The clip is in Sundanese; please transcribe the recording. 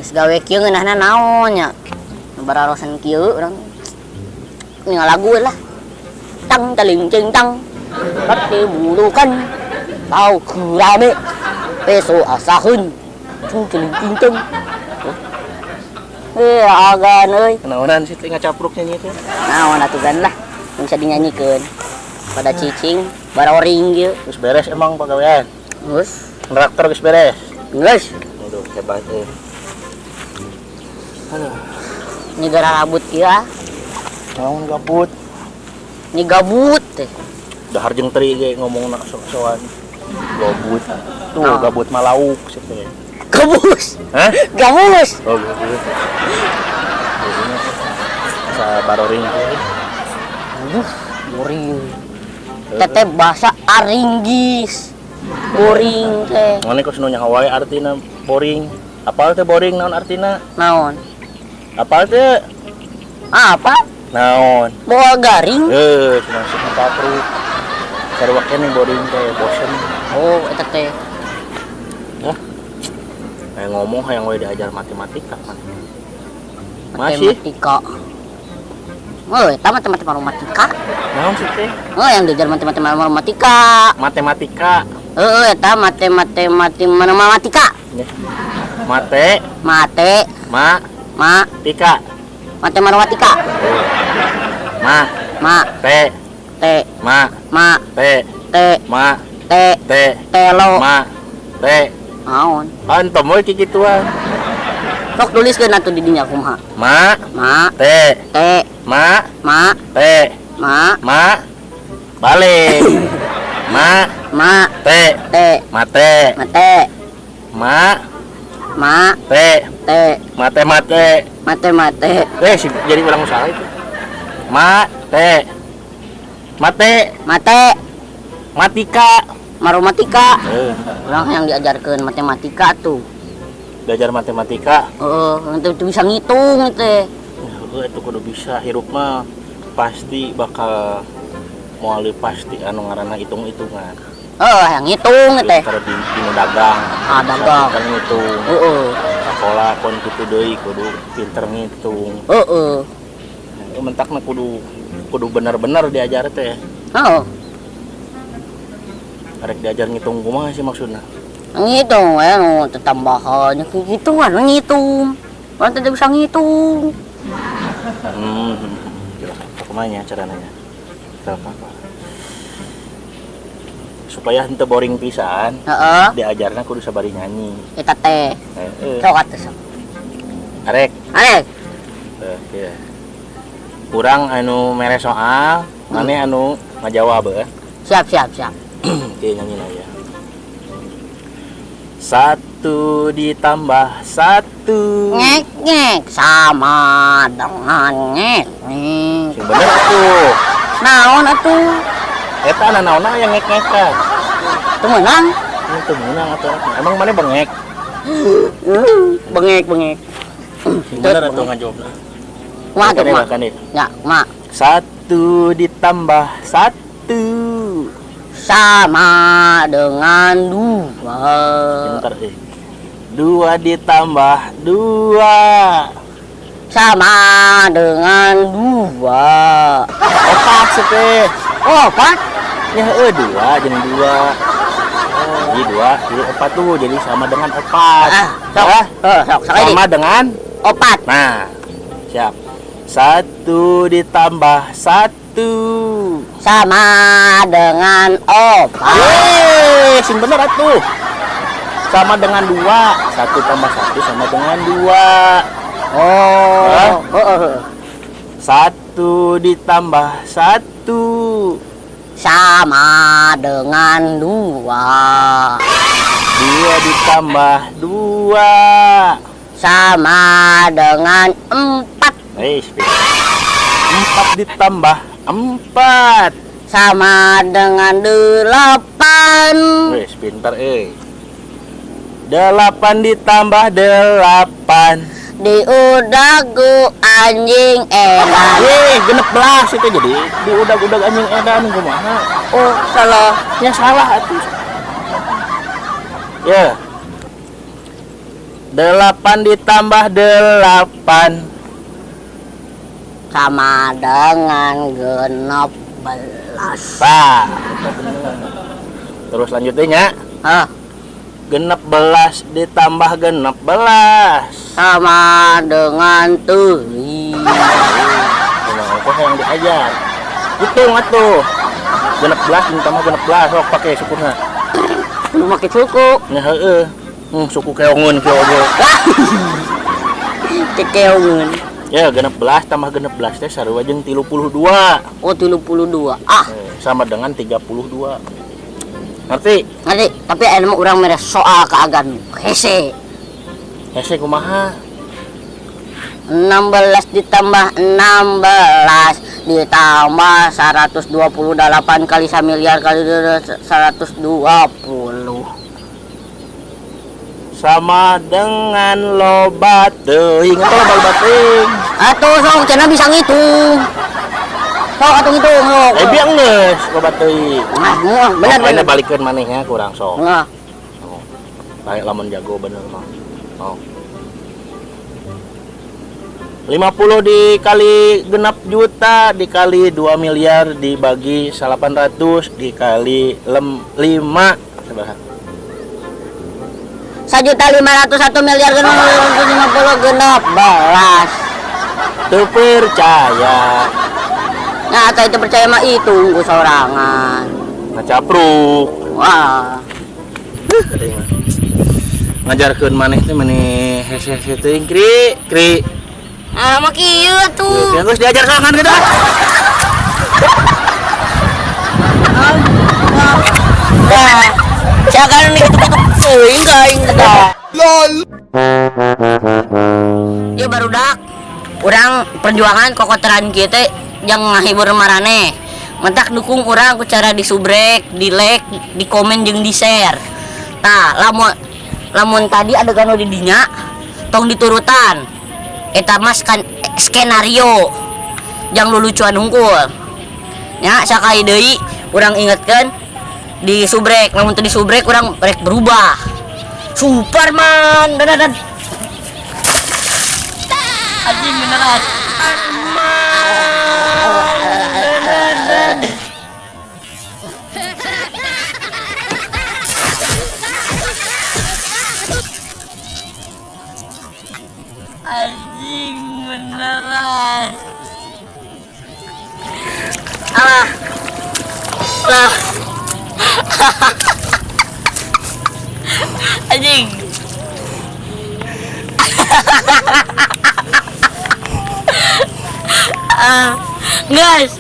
Geus gawe kieu ngeunahna naon nya? Bararosan kieu urang. Ningal lagu we lah. Tang taling cing tang. Rati bulukan. Tau kurame. Peso asahun. Cung celing cing tang. Eh, agan euy. Kenaonan sih teh ngacapruk nyanyi teh? Naon atuh gan lah. Bisa dinyanyikeun. Pada cicing, baroring kieu. Geus beres emang pagawean? Geus. Traktor geus beres? Geus. Aduh, hebat euy. Aduh, Ini gara rabut kieu ah. naon gabut? Ini gabut teh. Dahar jeung teri ge ngomongna sok-sokan. Gabut. Tuh, Nah. gabut mah lauk sih teh. Gabus. Hah? Gabus. Oh, gabut. Jadinya asa baroring teh. Aduh, boring. Teteh bahasa aringgis. Boring teh. Mana kos nu nyaho wae artina boring. Apal teh boring naon artina? Naon? Apal teh? Apa? Naon? Bawa garing? Eh, cenah sok ngacapruk. Sarua keneh boring teh, bosen. Oh, eta teh. Ya. Kayak ngomong hayang we diajar matematika kan. Masih? Matematika. Oh, eta matematika matematika. Naon sih teh? Oh, yang diajar matematika matematika. Matematika. Heeh, eta matematika matematika. Ya. Mate, Mate, ma, ma, tika. Matematika. Ma, Ma, te, te, ma, ma, te, te, ma, te, te, telo. Ma, te. Naon? Antom we kikituan. Sok tuliskeun atuh di dinya kumaha. Ma, Ma, te, te, ma, ma, te, ma, ma, balik. Ma, ma, te, te, mate, mate, ma, ma, te, te, mate mate. Mate mate. Eh, si, jadi ulang salah itu. Ma, te, mate, Mate, matika. Maromatika. Eh, Orang yang diajarkan matematika tuh. Belajar matematika. Heeh, nanti tuh bisa ngitung teh. Heeh, itu kudu bisa hirup mah pasti bakal moal pasti anu ngaranna hitung-hitungan. Oh, yang ngitung teh. Pinter di nu dagang. Ah, dagang. Kan ngitung. Sekolah kon kitu deui kudu pinter ngitung. Itu mentakna kudu kudu bener-bener diajar teh. Heeh. Arek diajar ngitung kumaha sih maksudna? Ngitung we nu tambahan gitu kan ngitung. Orang tidak bisa ngitung. Jelas kumaha nya carana nya? Apa? Supaya henteu boring pisan, diajarna kudu sabari nyanyi. Eta teh. Heeh. Sok atuh sok. Arek. Arek. Eh, iya. Kurang anu mere soal, maneh anu ngajawab eh. Siap, siap, siap. Oke, nyanyi lah ya. Satu ditambah satu. Ngek ngek sama dengan ngek ngek. Sing bener atuh. Naon atuh? Eta naonna yang ngek-ngekan. Teu meunang. Itu meunang atuh. Emang maneh bengek? Bengek bengek. Sing bener atuh ngajawabna. Kumaha tuh, kumaha? Kan Ya, kumaha? Satu ditambah satu. Sama dengan dua. Pinter eh. Dua ditambah dua. Sama dengan dua. Opat sih teh. Oh, opat? Ya, dua jadi dua. Jadi dua, jadi opat tuh, jadi sama dengan opat. Ah, sok. Ah, Eh, sok, sekali. Sama dengan opat. Nah, siap. Satu ditambah satu. Sama dengan opat. Yeay, sing bener atuh. Sama dengan dua. Satu tambah satu sama dengan dua. Oh. Hah? Oh. Satu ditambah satu. Sama dengan dua. Dua ditambah dua. Sama dengan empat. Eh, empat ditambah empat. Sama dengan delapan. Wes, pinter eh. Delapan ditambah delapan. Diudag ku anjing edan. Ye, 16 itu jadi diudag-udag anjing edan kumaha? Oh, salah. Ya salah atuh. Ya. 8 ditambah 8 sama dengan 16. Tah. Terus lanjutnya. Hah? 16 ditambah 16 sama dengan 7. Memang aku yang diajar. Hitung atuh. 16 ditambah 16 sok pake sukuna. Lu make suku. Nya heueuh. Suku keongeun kieu oge. Kekeongeun. Ya, 16 tambah 16 teh sarua jeung 32. Oh, 32. Ah. Sama dengan 32. Ngerti? Ngerti, tapi aya mah urang mere soal ka Agan. Hese. Hese kumaha? 16 ditambah 16 ditambah 128 kali 1 miliar kali 120 sama dengan loba teuing. Atuh loba teuing. Atuh sok cenah bisa ngitung. Sok atuh ngitung sok. Biang geus loba teuing. Nah, bener bener. Balikeun manehnya kurang sok. Heeh. Oh. Baik lamun jago bener mah. Oh. 50 dikali genap juta dikali 2 miliar dibagi 800 dikali 5 sabaraha? 1.501 miliar genep 50 genep belas. Teu percaya. Nah, atau itu percaya mah itu ku sorangan. Ngacapruk. Wah. Ngajarkeun maneh teh maneh hese-hese teuing kri kri. Ah, mah kieu atuh. Ya geus diajar sorangan kitu. Nah, siakan gitu-gitu teuing ka aing teh. LOL. Ya barudak. Urang perjuangan kokoteran kieu teh jang ngahibur maraneh. Mentak dukung urang ku cara disubrek, di like, di komen jeung di share. Tah, lamun tadi adegan nu di dinya tong diturutan. Eta mah skenario jang lulucuan hungkul. Nya sakali deui urang ingetkeun di subrek, lamun teu disubrek urang rek berubah. Superman dan dan. Anjing beneran. Anjing beneran. Alah. Lah. Anjing. Guys.